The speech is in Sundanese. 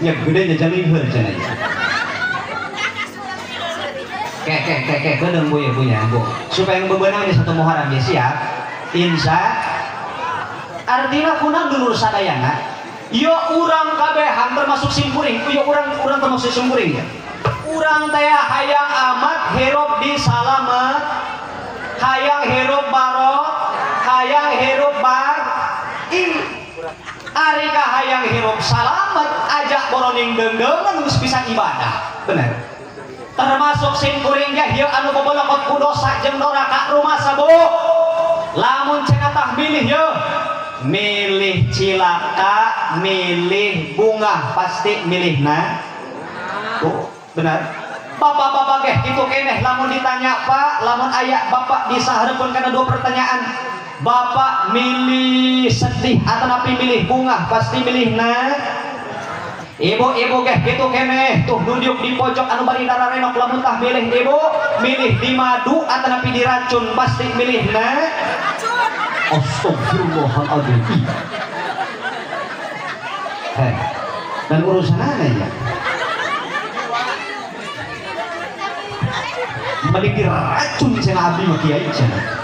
Nya gede nya jalingheun cenah. Kek kek kek kek bedeung bu ya bu ya bu. Supaya bebenang di 1 Muharram ya siap. Insya artinya kuna dulur sadayana. Yo urang kabehan termasuk simkuring, yo urang urang termasuk simkuring ya. Urang teh hayang amat hirup di salamet, hayang hirup barok, hayang hirup bar i. Ari ka hayang hirup salamet ajak boroning deungdeungan geus bisa ibadah. Bener. Termasuk simkuring ge ieu anu bobolokot ku dosa jeung doraka rumasa bu. Lamun cenah tah milih ye, milih cilaka, milih bunga, pasti milihna. Tuh, benar. Bapak-bapak geh kitu keneh lamun ditanya Pak, lamun aya bapak disahareupeun kana dua pertanyaan. Bapak milih sedih atau napi milih bunga, pasti milihna. Ibu-ibu geh kitu keneh tuh duduk di pojok anu bari dararenok lamun tah milih ibu, milih di madu atau napi diracun, pasti milihna. Astagfirullahaladzim. Heh, dan urusan aneh ya. Mending diracun cenah abdi mah kiai cenah.